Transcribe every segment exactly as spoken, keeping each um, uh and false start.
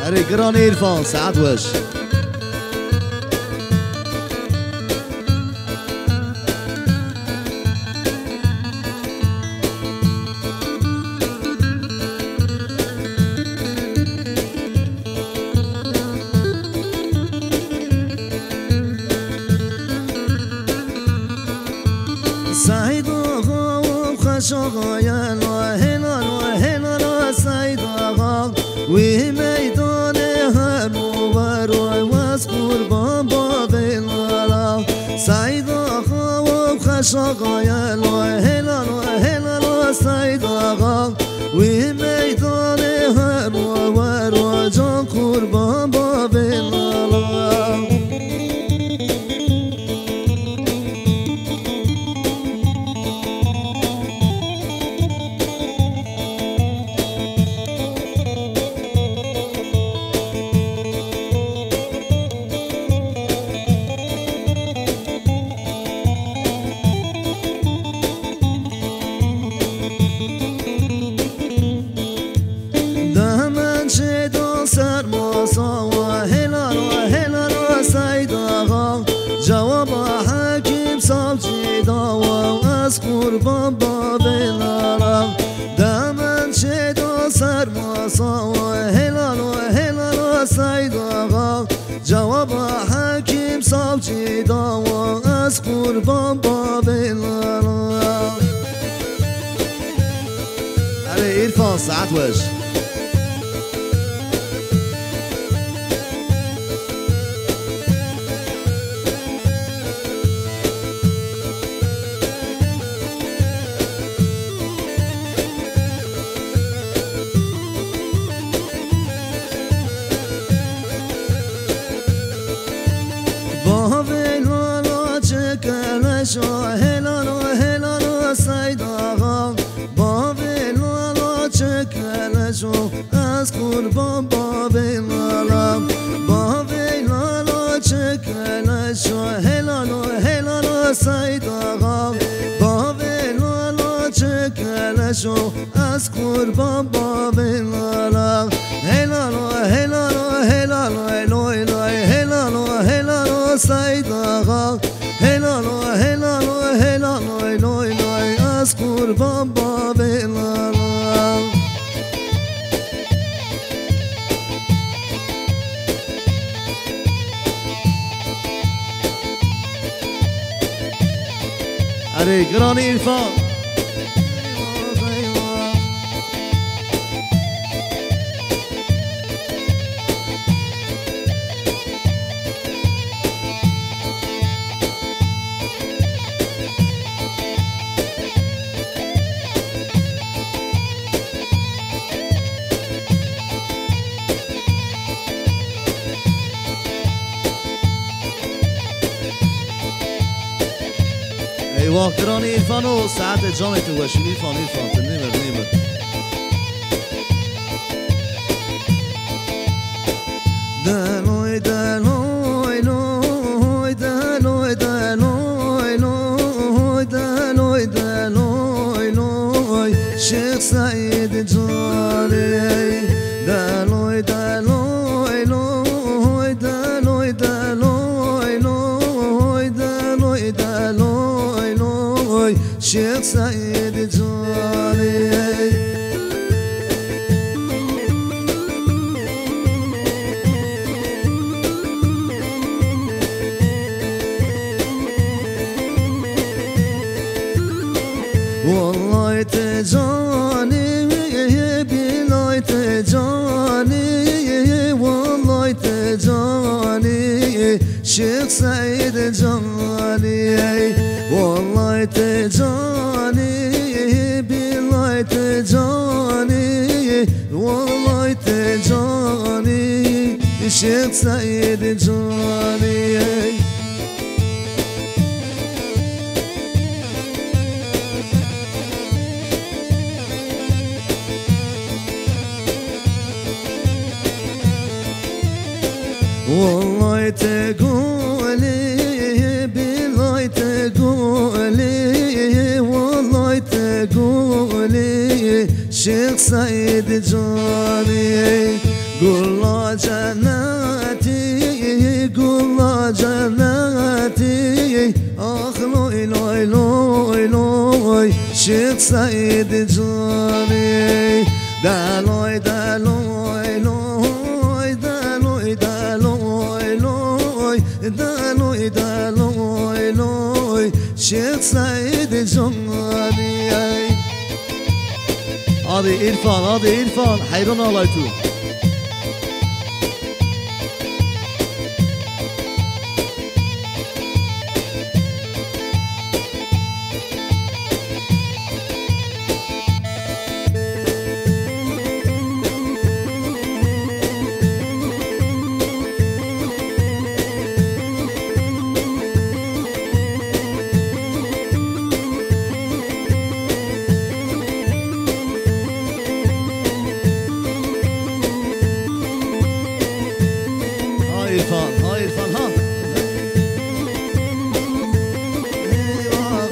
Erê, giranê Îrfan, saet weş. Seîd Axa û Xweş Axa ye la, hêla la, hêla la Seîd Axa. Wî meydanê her û ver, wez qurban bavê la la. Seîd Axa û Xweş Axa ye la, hêla la, hêla la Seîd Axa. Wî meydanê her û ver, can qurban bavê la la. Demen çêda sermasa, hêlalo, hêlalo Seyd Axa. Cewaba hekîm savcî dawa, ez qurban bavê lala. Demen çêda sermasa, hêlalo, hêlalo Seyd Axa. Cewaba hekîm savcî dawa, ez qurban bavê lala. Erê Îrfan, saet weş. Bavê lala çi keleşo, hêlalo, hêlalo Seyd Axa. Bavê lala çi keleşo, ez qurban bavê lala. Bavê lala çi keleşo, hêlalo, hêlalo Seyd Axa. Bavê lala çi keleşo, ez qurban bavê lala. Hêlalo, hêlalo, hêlalo, loy, loy, hêlalo, hêlalo Seyd Axa. Hêlalo, hêlalo, hêlalo, loy, loy, ez qurban bavê lala. Erê, giranî Îrfan. Eywa, giranî Îrfano, saetê camê tu weşî Îrfan, Îrfan, tu nêmir, nêmir. Deloy, deloy, loy, deloy, deloy, loy, deloy, deloy, loy, Şêx Seîd Canê. Deloy, deloy, loy, deloy, deloy, loy, deloy, deloy, loy, Şêx Seîd Canê. Wallay te canî, bilay te canî, wallay te canî, Şêx Seîd Canî. Wallay te canî, bilay te canî, wallay te canî, Şêx Seîd Canî. Wallay te gulî, bilay te gulî, wallay te gulî, Şêx Seîd Canî. Gula Şêx Seîd Canî, deloy, deloy, loy, deloy, deloy, loy, deloy, deloy, loy, Şêx Seîd Canî. Hadi Îrfan, hadi Îrfan, heyran alay tu. Ha Îrfan, ha Îrfan, ha. Eyvah.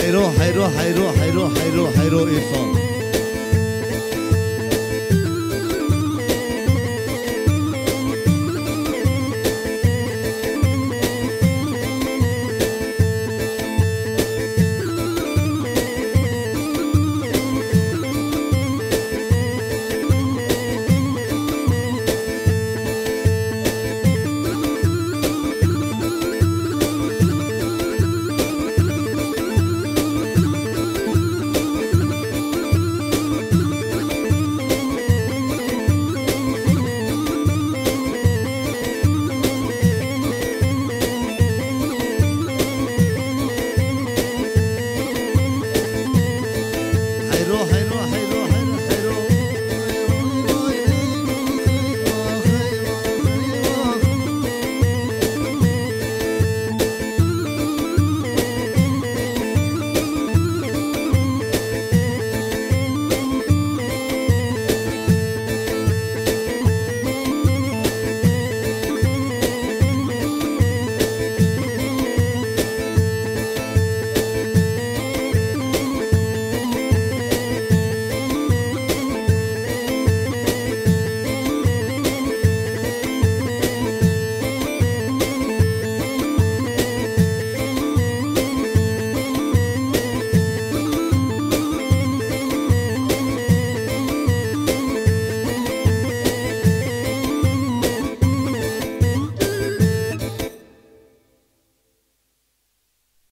Heyro, heyro, heyro, heyro, heyro, heyro Îrfan.